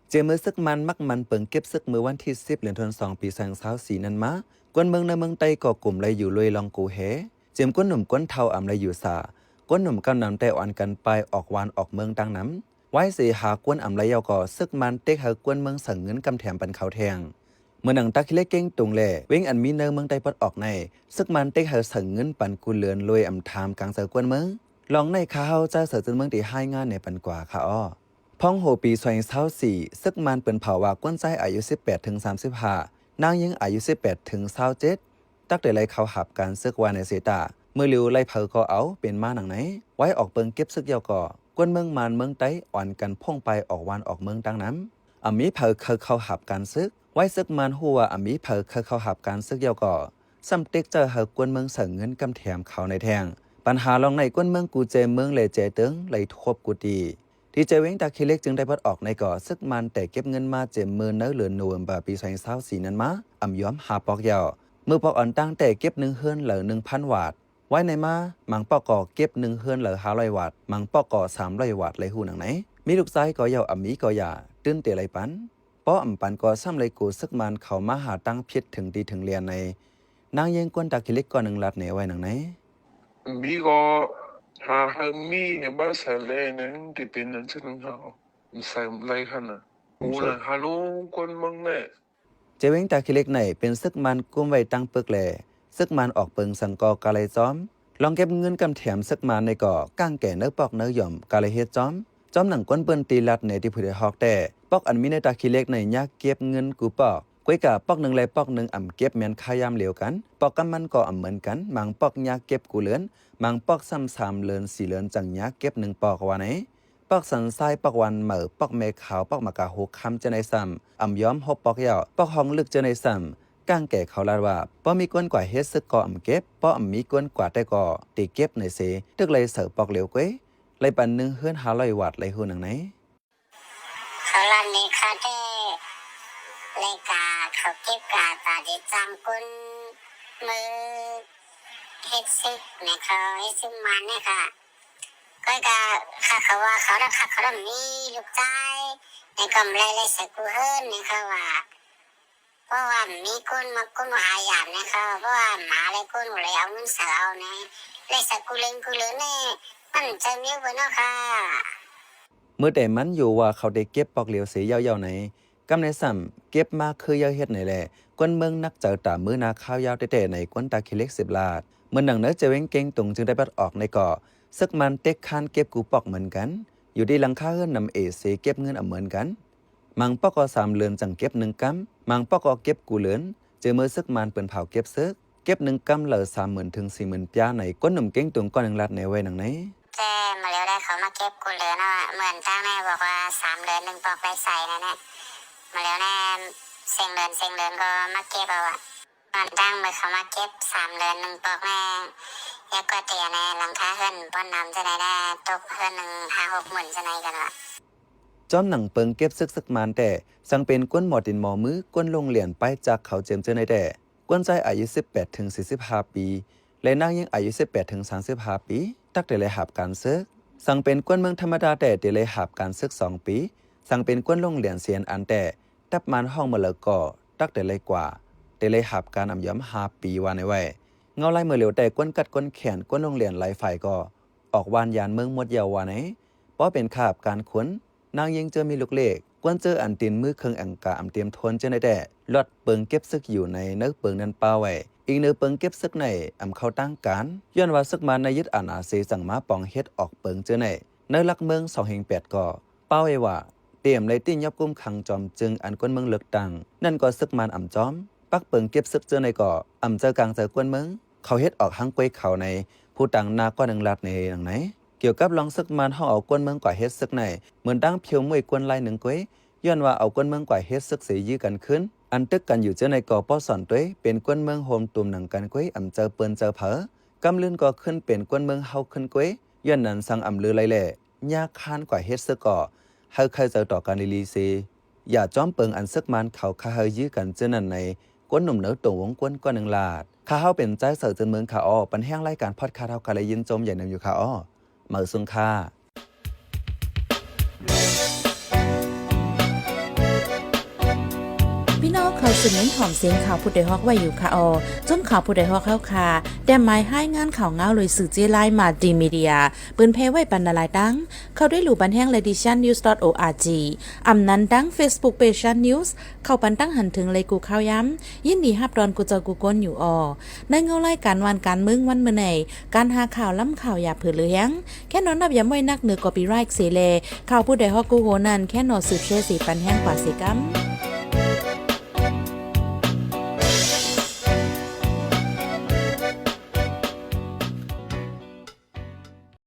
ເຈາະມືເສິກມານມັກໝັ່ນເປິງເກັບເສິກ ເມື່ອວັນທີສິບ ເດືອນທວນສອງ ປີສອງພັນຊາວສີ່ນັ້ນມາ, ຄົນເມືອງໃນເມືອງໃຕ້ກໍກຸ້ມໄຫຼຢູ່ລວຍລ່ອງກູເຮ, ເຈັມຄົນໜຸ່ມຄົນເຖົ້າອຳໄຫຼຢູ່ສາ, ຄົນໜຸ່ມກຳນຳແຕ່ອ່ອນກັນປາຍອອກວານອອກເມືອງຕັ້ງນຳ. ວາຍເສຫາຄົນອຳໄຫຼເຍົາກໍ ເສິກມານເຕັກໃຫ້ຄົນເມືອງໃສ່ເງິນກຳແຖມປັນເຂົາແທງ. ເມືອງໜັງຕາຂີ້ເຫຼັກ, ເກັ່ງຕຸງ ແລະ ເວັງອັນມີໃນເມືອງໃຕ້ປອດອອກໃນ, ເສິກມານເຕັກໃຫ້ໃສ່ເງິນປັນກູເດືອນໂດຍອຳຖາມກາງໃຈຄົນເມືອງ. ລອງໃນຂ່າວເຮົາ ຈາກເສີດເຈີນເມືອງທີ່ຮາຍງານໃນປັນກວ່າຄ່າອໍ. ພອງໂຫປີ ສອງພັນຊາວສີ່ ເສິກມານເປິນເຜົາວ່າ ຄົນຊາຍອາຍຸສິບແປດເຖິງສາມສິບຫ້າ, ນາງຍິງອາຍຸສິບແປດເຖິງຊາວເຈັດ ຕັກແຕ່ໄດ້ເຂົ້າຮັບການເສິກວ່າໃນເສຕາ, ເມື່ອຫຼິວໄດ້ເຜົາກໍເອົາເປັນມາໜັງໃນ. ວາຍອອກເປິງເກັບເສິກເຍົາກໍ ຄົນເມືອງມານເມືອງໃຕ້ອ່ອນກັນພົ່ງປາຍອອກວານອອກເມືອງຕັ້ງນຳ. ອຳມີໃຜເຄີຍເຂົ້າຮັບການເສິກ? ວາຍເສິກມານຮູ້ວ່າອຳມີໃຜເຄີຍເຂົ້າຮັບການເສິກເຍົາກໍ ຊ້ຳເຕັກໃຈໃຫ້ຄົນເມືອງໃສ່ເງິນກຳແຖມເຂົາໃນແທງ. ບັນຫາລອງໃນ ຄົນເມືອງກູເຈເມືອງ ແລະ ເຈເຕີງໄຫຼທົບກູຕີ. ທີ່ເຈເວັງຕາຂີ້ເຫຼັກ ເຈີງໃຕ້ປອດອອກໃນກໍ ເສິກມານແຕ່ເກັບເງິນມາເຈັມເມີໃນເດືອນໂນເວັມເບີ ປີສອງພັນຊາວສີ່ນັ້ນມາ ອຳຍອມຫ້າປອກເຍົາ. ເມີປອກອ່ອນຕ່າງແຕ່ເກັບໜຶ່ງເຮືອນລະໜຶ່ງພັນວາດ. ວາຍໃນມາ ບາງປອກກໍເກັບໜຶ່ງເຮືອນລະຫ້າຮ້ອຍວາດ, ບາງປອກກໍສາມຮ້ອຍວາດ ໄດ້ຮູ້ໜັງໃນ. ມີລູກຊາຍກໍເຍົາ, ອຳມີກໍຢ່າ, ຕື່ນເຕໄລປັນ. ພໍອຳປັນກໍຊ້ຳໄລໂກເສິກມານເຂົ້າມາຫາທາງຜິດເຖິງທີ່ເຖິງແລນໃນ. ນາງຍິງຄົນຕາຂີ້ເຫຼັກກ້ອນໜຶ່ງລາດແນໄວ້ໜັງໃນ. ມີກໍຫາໃຫ້ມີໃຫ້ບ້ານໃສ່ແລນນັ້ນ ທີ່ເປັນນັ້ນຊະໜຶ່ງເຮົາໃສ່ໄລຄັນນະ. ໂອ້ນະ ຫາລູກຄົນເມືອງແລະ. ເຈເວັງຕາຂີ້ເຫຼັກໃນເປັນເສິກມານກຸ້ມໄວ້ຕັ້ງປຶກແລ ເສິກມານອອກເປິງສັງກໍກະໄລຈອມ. ລອງເກັບເງິນກຳແຖມເສິກມານໃນກໍ ກ້າງແກ່ເນີປອກເນີຢອມກະໄລເຮັດຈອມ. ຈອມໜັງຄົນເບິ່ນຕີລາດແນທີ່ຜູ້ໃດຮອກແຕ່ ປອກອັນມີໃນຕາຂີ້ເຫຼັກໃນຍາກເກັບເງິນກູປອກ. ກວຍກາປອກໜຶ່ງແລະປອກໜຶ່ງອຳເກັບແມ່ນຄ່າຍາມລຽວກັນ. ປອກກຳມັນກໍອຳເໝືອນກັນ, ບາງປອກຍາກເກັບກູເດືອນ, ບາງປອກຊ້ຳສາມເດືອນສີ່ເດືອນຈັ່ງຍາກເກັບໜຶ່ງປອກວ່າໃນ. ປອກສັນຊາຍ, ປອກຫວານເໝີ, ປອກແມ່ຂາວ, ປອກໝາກາຫົກຄຳເຈົ້າໃນຊ້ຳ ອຳຍອມຫົບປອກເຍົາ. ປອກຮ່ອງລຶກເຈົ້າໃນຊ້ຳ ກ້າງແກ່ເຂົາລາດວ່າ ບໍ່ມີຄົນກວາເຮັດເສິກກໍອຳເກັບ, ບໍ່ອຳມີຄົນກວາແຕ່ກໍຕິເກັບໃນເສ ຕຶກໄລເສີປອກລຽວກວຍ ໄລປັນໜຶ່ງເຮືອນຫ້າຮ້ອຍວາດ ໄລຮູ້ໜັງໃນ. ເຂົາລາດເນຄາແຕ່ ແລກາເຂົາເກັບກາຕາເດຈ້າງຄົນເມືອງເຮັດເສິກໃນເຂົາເຮັດເສິກມານເນຄາ. ຂ້ອຍກະຄັກເຂົາວ່າເຂົາລະຄັກເຂົາລະມີລູກຊາຍໃນກຳໄລ ແລະ ໃສ່ກູເຮືອນໃນເຂົາວ່າ ເພາະວ່າມີຄົນມາກຸ້ມຫາຢາມໃນເຂົາ ເພາະວ່າມາແລະກຸ້ມແລະເອົາເງິນໃສ່ເອົາໃນ ແລະ ໃສ່ກູເລີນກູເລີນແນ່ ມັນຈະມີເບິ່ເນາະຄ່າ. ມື້ແຕ່ມັນຢູ່ວ່າເຂົາໄດ້ເກັບປອກຫຼຽວເສເຍົາໆໃນ ກຳໃນຊ້ຳເກັບມາຄືເຍົາເຮັດໃນແລະ ຄົນເມືອງໜັກໃຈຕາມມື້ໜ້າຄາວຍາວແຕ່ໆໃນ ຄົນຕາຂີ້ເຫຼັກສິບລາດ. ເໝືອນໜັງໃນເຈເວັງເກັ່ງຕຸງເຈີງໃຕ້ປາດອອກໃນກໍ ເສິກມານເຕັກຄານເກັບກູປອກເໝືອນກັນ ຢູ່ທີ່ຫຼັງຄາເຮືອນນຳເອເສເກັບເງິນອຳເໝືອນກັນ. ບາງປອກກໍສາມເດືອນຈັ່ງເກັບໜຶ່ງກຳ, ບາງປອກກໍເກັບກູເດືອນ. ເຈີເມື່ອເສິກມານເປິນເຜົາເກັບເສິກ ເກັບໜຶ່ງກຳລະສາມໝື່ນເຖິງສີ່ໝື່ນປຽໃນ ຄົນໜຸ່ມເກັ່ງຕຸງກ້ອນໜຶ່ງລາດແນໄວ້ໜັງໃນ. ແຕ່ມາແລ້ວໄດ້ເຂົາມາເກັບກູເດືອນເນາະ ເໝືອນທາງໃນບອກວ່າສາມເດືອນໜຶ່ງປອກໄດ້ໃສ່ນັ້ນແຫຼະ ມາແລ້ວແນ່ ເສັງເດືອນເສັງເດືອນກໍມາເກັບເອົາອະ ເໝືອນທາງເມື່ອເຂົາມາເກັບສາມເດືອນໜຶ່ງປອກແນ່ ຢາກກວາເຕຍແນ່ ຫຼັງຄາເຮືອນບໍ່ນຳຈະໄດ້ແນ່ ຕົກເຮືອນໜຶ່ງຫ້າຫົກໝື່ນຈະໄດ້ກັນວະ. ຈ້ອມໜັງເປິງເກັບເສິກເສິກມານແຕ່ ສັງເປັນຄົນໝໍຕີນໝໍມື ຄົນລົງລຽນ ໄປຈາກເຂົາເຈີມເຈີໃນແຕ່ ຄົນຊາຍອາຍຸສິບແປດເຖິງສີ່ສິບຫ້າປີ ແລະ ນາງຍິງອາຍຸສິບແປດເຖິງສາມສິບຫ້າປີ ຕັກແຕ່ໄດ້ຮັບການເສິກ. ສັງເປັນຄົນເມືອງທຳມະດາແຕ່ ແຕ່ໄດ້ຮັບການເສິກສອງປີ. ສັງເປັນຄົນລົງລຽນ ຊີເອັນອັນ ແຕ່ ຕັບມານຫ້ອງມະລະກໍ ຕັກແຕ່ໄດ້ກວ່າ ແຕ່ໄດ້ຮັບການອຳຍອມຫ້າປີວ່າໃນໄວ້. ເງົາລາຍເມື່ອຫຼຽວແຕ່ ຄົນກັດຄົນແຂນ ຄົນລົງລຽນຫຼາຍຝ່າຍກໍ ອອກຫວ່ານຢານເມືອງໝົດເຍົາວ່າໃນ. ພໍເປັນຄາບການຄົນ ນາງຍິງເຈີມີລູກເລກ ຄວນເຈີອັນຕີນມືເຄິ່ງອັງກາອຳຕຽມໂທນເຈີໃນແຕ່ ລອດເປິງເກັບເສິກຢູ່ໃນເນີເປິງນັ້ນປາໄວ້. ອີງເນີເປິງເກັບເສິກໃນອຳເຂົ້າຕັ້ງການ ຍ້ອນວ່າເສິກມານໃນຍຶດອານາເສ ຈັ່ງມາປອງເຮັດອອກເປິງເຈີໃນ. ໃນຫຼັກເມືອງສອງເຮັງແປດກໍປາໄວ້ວ່າ ຕຽມໄດ້ຕິຍອບກຸມຂັງຈອມຈຶ່ງອັນຄົນເມືອງເລືອກຕັ້ງ ນັ້ນກໍເສິກມານອຳຈອມ ປັກເປິງເກັບເສິກເຈີໃນກໍ ອຳເຈີກາງເຈີຄົນເມືອງ ເຂົາເຮັດອອກຮັງກວຍເຂົາໃນ ຜູ້ຕາງໜ້າກ້ອນໜຶ່ງລາດໃນໜັງໃນ. ກ່ຽວກັບລອງເສິກມານຫ້ອງເອົາຄົນເມືອງກວ່າເຮັດເສິກໃນ ເໝືອນດັ່ງພຽວມວຍຄົນລາຍໜຶ່ງກວຍ ຍ້ອນວ່າເອົາຄົນເມືອງກວ່າເຮັດເສິກເສຍຢື້ກັນຂຶ້ນ ອັນຕຶກກັນຢູ່ເຈີໃນກໍປໍສອນຕົວເອງ ເປັນຄົນເມືອງໂຮມຕຸມໜັງກັນກວຍ ອຳເຈີເປິນເຈີເຜີ ກຳລື່ນກໍຂຶ້ນເປັນຄົນເມືອງເຮົາຂຶ້ນກວຍ ຍ້ອນນັ້ນສັງອຳລືໄລແລ ຍາກຄານກວ່າເຮັດເສິກກໍ ໃຫ້ເຂົ້າໃຈຕໍ່ກັນດີໆເສ ຢ່າຈອມເປິງອັນເສິກມານເຂົາຄາເຮີຢື້ກັນເຈີນັ້ນໃນ ຄົນໜຸ່ມເນີຕົງວົງກົນກ້ອນໜຶ່ງລາດ. ຂ້າເຮົາເປັນຈາຍເສີເຈີນເມືອງຄ່າອໍ ປັນແຮງລາຍການພອດຄາສເຮົາກະໄດ້ຍິນຊົມຢ່າລືມຢູ່ຄ່າອໍ ໝັ້ນສູງຄ່າ. ເຮົາສືບເນັ້ນຫອມສຽງຂ່າວຜູ້ດອຍຮອກໄວ້ຢູ່ຄ່ະອໍ. ຈຸ້ມຂ່າວຜູ້ດອຍຮອກເຮົາຄ່ະ ແຕ້ມໝາຍຮາຍງານຂ່າວງາວໂດຍສື່ເຈ້ລາຍ Multimedia ເປີນແຜ່ໄວ້ປັນຫຼາຍໆຕັ້ງ. ເຂົ້າດ້ວຍລູປັນແຮງ Lady Shan News dot org ອຳນັ້ນຕັ້ງ Facebook Page Shan News ເຂົ້າປັນຕັ້ງຫັນເຖິງໄລກູ່ຂ່າວຍາມ. ຍິນດີຮັບຕ້ອນກູ່ເຈົ້າກູ່ຄົນຢູ່ອໍ. ໃນເງົາລາຍການຫວ່ານການເມືອງວັນມື້ໃນ ການຫາຂ່າວລ້ຳຂ່າວຢ່າເຜີເຫຼືອແຮງ. ແຄ່ນອນນັບຢາມໄວ້ນັກເໜືອ copyright ເສແລ ຂ່າວຜູ້ດອຍຮອກກູ່ໂຮນັ້ນ ແຄ່ນອນສືບແຊເສປັນແຮງກວ່າເສກຳ.